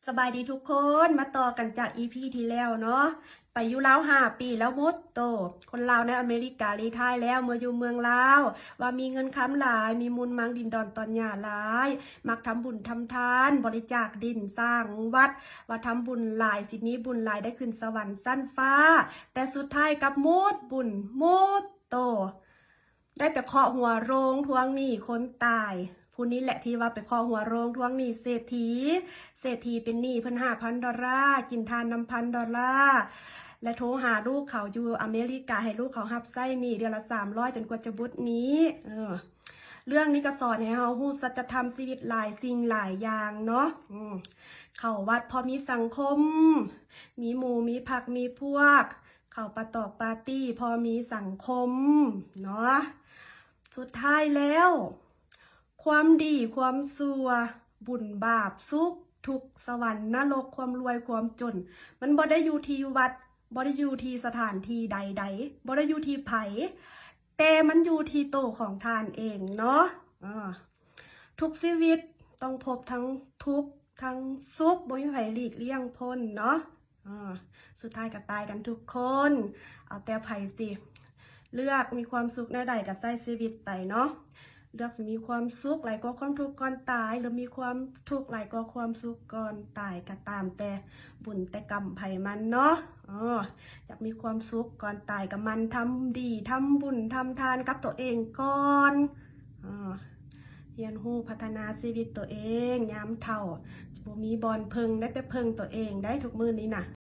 ສະບາຍດີທຸກຄົນ ມາຕໍ່ກັນຈາກ ອີພີ ທີ່ແລ້ວເນາະ. ໄປຢູ່ລາວຫ້າປີແລ້ວໝົດໂຕ. ຄົນລາວໃນອາເມລິກາລີ້ທາຍແລ້ວ ເມື່ອຢູ່ເມືອງລາວ ວ່າມີເງິນຄຳຫຼາຍ ມີມູນມັງດິນດອນຕອນຫຍ້າຫຼາຍ ມັກທຳບຸນທຳທານ ບໍລິຈາກດິນ ສ້າງວັດ ວ່າທຳບຸນຫຼາຍ ຊິມີບຸນຫຼາຍ ໄດ້ຂຶ້ນສະຫວັນຊັ້ນຟ້າ ແຕ່ສຸດທ້າຍກັບໝົດບຸນໝົດໂຕ. ໄດ້ໄປເຄາະຫົວໂຮງທວງໜີ້ຄົນຕາຍ. ຜູ້ນີ້ແຫຼະທີ່ວ່າໄປເຄາະຫົວໂຮງທວງໜີ້ເສດຖີ. ເສດຖີເປັນໜີ້ເພິ່ນຫ້າພັນໂດລາ, ກິນທານນຳພັນໂດລາ ແລະໂທຫາລູກເຂົາຢູ່ອາເມລິກາ ໃຫ້ລູກເຂົາຮັບໃຊ້ໜີ້ເດືອນລະສາມຮ້ອຍ ຈົນກວ່າຈະໝົດໜີ້. ເອີ ເລື່ອງນີ້ກໍສອນໃຫ້ເຮົາຮູ້ສັດຈະທຳຊີວິດຫຼາຍສິ່ງຫຼາຍຢ່າງເນາະ. ອືມ ເຂົ້າວັດພໍມີສັງຄົມ, ມີໝູ່ມີພັກມີພວກ, ເຂົ້າປາຕອກປາຕີ້ພໍມີສັງຄົມເນາະ. ສຸດທ້າຍແລ້ວ ຄວາມດີຄວາມຊົ່ວ ບຸນບາບ ສຸກທຸກ ສະຫວັນນະລົກ ຄວາມລວຍຄວາມຈົນ ມັນບໍ່ໄດ້ຢູ່ທີ່ວັດ ບໍ່ໄດ້ຢູ່ທີ່ສະຖານທີ່ໃດໆ ບໍ່ໄດ້ຢູ່ທີ່ໃຜ ແຕ່ມັນຢູ່ທີ່ໂຕຂອງທ່ານເອງເນາະ. ເອີ ທຸກຊີວິດຕ້ອງພົບທັງທຸກທັງສຸກ ບໍ່ມີໃຜຫຼີກລ່ຽງພົ້ນເນາະ. ເອີ ສຸດທ້າຍກໍຕາຍກັນທຸກຄົນ ເອົາແຕ່ໃຜຊິເລືອກມີຄວາມສຸກແນວໃດກໍໃຊ້ຊີວິດໄປເນາະ. ເລືອກຊິມີຄວາມສຸກຫຼາຍກວ່າຄວາມທຸກກ່ອນຕາຍ ຫຼືມີຄວາມທຸກຫຼາຍກວ່າຄວາມສຸກກ່ອນຕາຍ ກໍຕາມແຕ່ບຸນແຕ່ກຳໃຜມັນເນາະ. ເອີ ຢາກມີຄວາມສຸກກ່ອນຕາຍກໍໝັ່ນທຳດີ ທຳບຸນທຳທານກັບຕົວເອງກ່ອນ. ເອີ ຮຽນຮູ້ພັດທະນາຊີວິດຕົວເອງ ຍາມເຖົ້າບໍ່ມີບ່ອນເພິ່ງ ໄດ້ແຕ່ເພິ່ງຕົວເອງໄດ໋ທຸກມື້ນີ້ນະ.